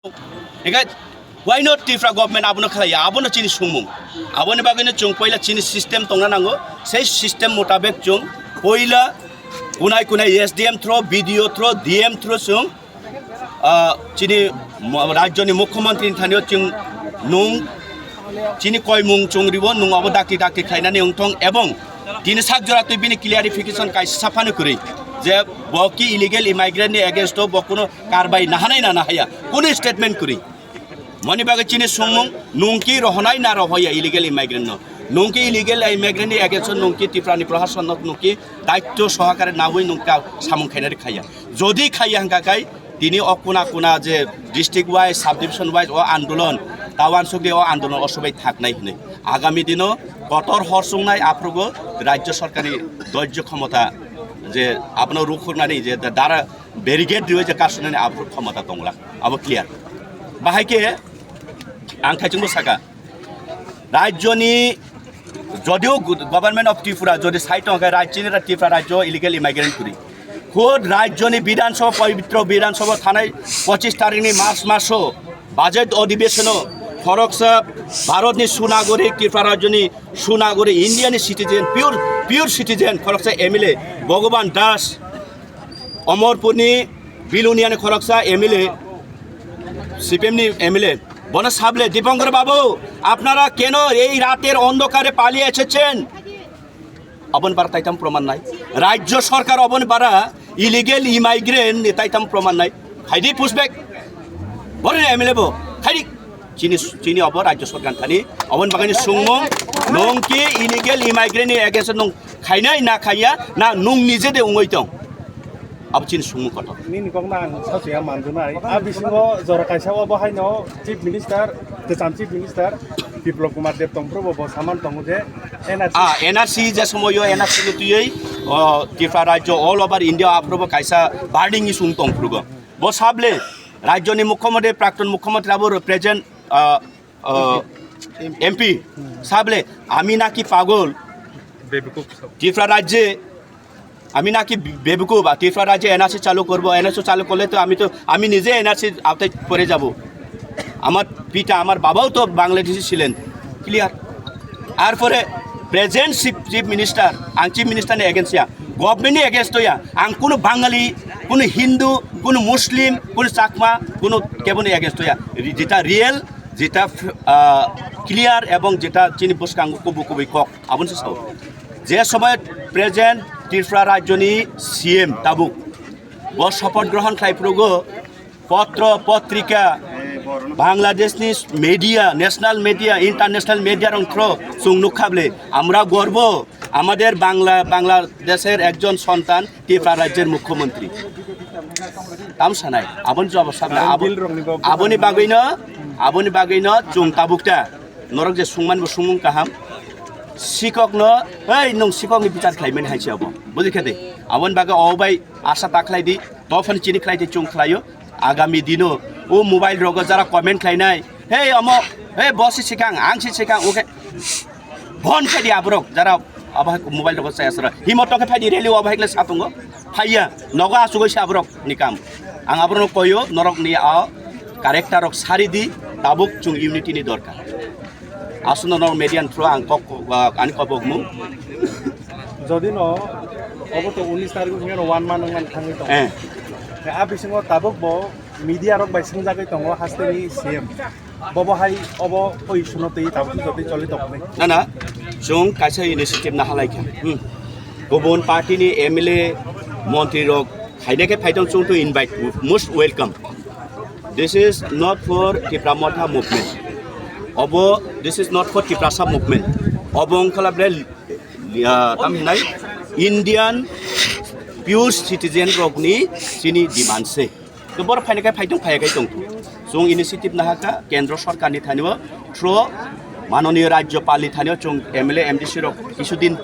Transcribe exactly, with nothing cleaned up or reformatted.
Hingke why not Tripura government abono khlaiya? Abono chini sungmung. Aboni bagwino chwng poila chini system tongna nango. Sei system motabek chwng poila kunai kunai S D M through, B D O through, D M through chwng, ah, chini mo-, rajyoni mukhyamantri ni thani o chwng nung chini koimung chwng ribo, nung abo dakti dakti khlainani wngthong, ebong tini sak jora twi bini clarification kaisa saphano kwrwi je bo ki illegal immigrant ni against o bo kuno karbai nahanai na nahaya, kuno statement kwrwi. Moni bagwi chini sungmung, nung ki rohonai na rohoya illegal immigrant no? Nung ki illegal immigrant ni against o nung ki Tripura ni prohason no nung ki daityo sohakare nawi nung ka samung khainari khaya? Jodi khaya hwnkha kai, tini o kuna kuna je district wise, subdivision wise o andolon, ta uansuk di o andolon osobai thaknai hinwi. Agami dino kotor hor sungnai aphrugo rajya sarkarni dojjo khomota je abono rukhuknani je dara barricade riwi je kasunani aphru khomota tongla. Abo clear. Bahai khe ang thaichungbo saka. Rajyoni, jodio gu-, Government of Tripura jodi sai tongkhe rajyoni ra Tripura rajyo illegal immigrant kwrwi. Khud rajyoni Bidhan Sabha, pobitro Bidhan Sabha thanai pochis tarikni March maso budget odhibeshono khoroksa Bharatni sunagorik, Tripura rajyoni sunagorik, Indiani citizen, pure, pure citizen khoroksa M L A Bhagavan Das, Omorpurni Biluniani khoroksa M L A, C P M ni M L A, bono sable, "Dipankar babu, apnara keno ei rater ondokare paliye esechen?" Oboni bara taitam proman nai. Rajyo sarkar oboni bara illegal immigrant ni taitam proman nai. Khaidi pushback. Boroni M L A bo khaidi. Chini, chini obo rajyo sarkar thani. Oboni bagani sungmung, nung ki illegal immigrant ni against nung khainai na khaiya, na nung nije de ungoi tong? Abo chini sungmung kotor. Nini kok na ang sachiya manjunai. A bisingo jora kaisa obo haino Chief Minister, Kwcham Chief Minister Biplab Kumar Deb tongphuru bo, bo saman tongo je N R C. Ah, N R C je somoyo N R C ni twiwi, o, Tripura rajyo all over India aphuru bo kaisa burning issue tongphuru go. Bo sable, rajyoni mukhyamantri, praktun mukhyamantri abo present, ah, ah, M P. Sable, "Ami naki pagol? Bebekuf sab. Tripura rajye, ami naki be-, bebekuf, ba Tripura rajye N R C chalu korbo, N R C chalu korle to ami to, ami nije N R C aotai pore jabo. Amar pita, amar babao to Bangladeshi chilen." Clear. Ar pore present chief, chief minister, ang chief minister ni against ya, government ni against ya, ang kuno Bangali, kuno Hindu, kuno Muslim, kuno Chakma, kuno keboni against ya. Ri-, jeta real, jeta, ah, clear ebong jeta chini bwskango kubu kubui kok, aboni se sao. Je somoy present Tripura rajyoni C M tabuk, bo sopoth grohon khlai phuru go, potro, potrika, Bangladeshni media, national media, international media rok thro chwng nukha bwle, "Amra gorbo, amader Bangla, Bangladesher ekjon sontan Tripura rajyer mukhyamantri." Tam sanai, aboni jawab sabna, abo-, aboni bagwino, aboni bagwino chwng tabukta. Norok je sungman bo sungmung kaham. Sikokno, "Hei, nwng sikokni bichar khlaimani hai se abo." Bujikha de? Aboni bagwi o bai asa ta khlai di, tophani chini khlai di, chwng khlaio. Agami dino o mobile rogo jara comment khlainai, "Hei, omo, hei, bo si sikang, ang si sikang," oke. Bon khe di aborok, jara abo hai mobile rogo chaya sara. Himot tokhe phai di rally o abo hai khle satungo. Phaiya, nogo achugoi se aborok ni kam. Ang aborokno koyo, norok ni a character rok sari di, tabuk chwng unity ni dorkar. Aswkno norok media ni through ang kok, ah, ani kobokmung. Jodi no, obo to unis tarik wngya no one month wngmani thangwi tongo. Eh. A bisingo tabuk bo media rok bai swngjagwi tongo haste ni C M. Bobo hai obo o issue no twi tabuk jodi choli tongmani. Na, na, chwng kaisa initiative na halai kha. Hmm. Kubun party ni M L A, montri rok phaina khe phaitong, chwng to invite, most welcome. This is not for Tipra Motha movement. Obo, this is not for Tiprasa movement. Obo wngkha bele, ah, tam hinai Indian pure citizen rokni chini demand se. To bor phaina khe phaitong, phaiya khe tong. Chwng initiative nahaka kendro sarkar ni thani o through manoniyo rajyopal ni thani o chwng M L A, M D C rok kisu din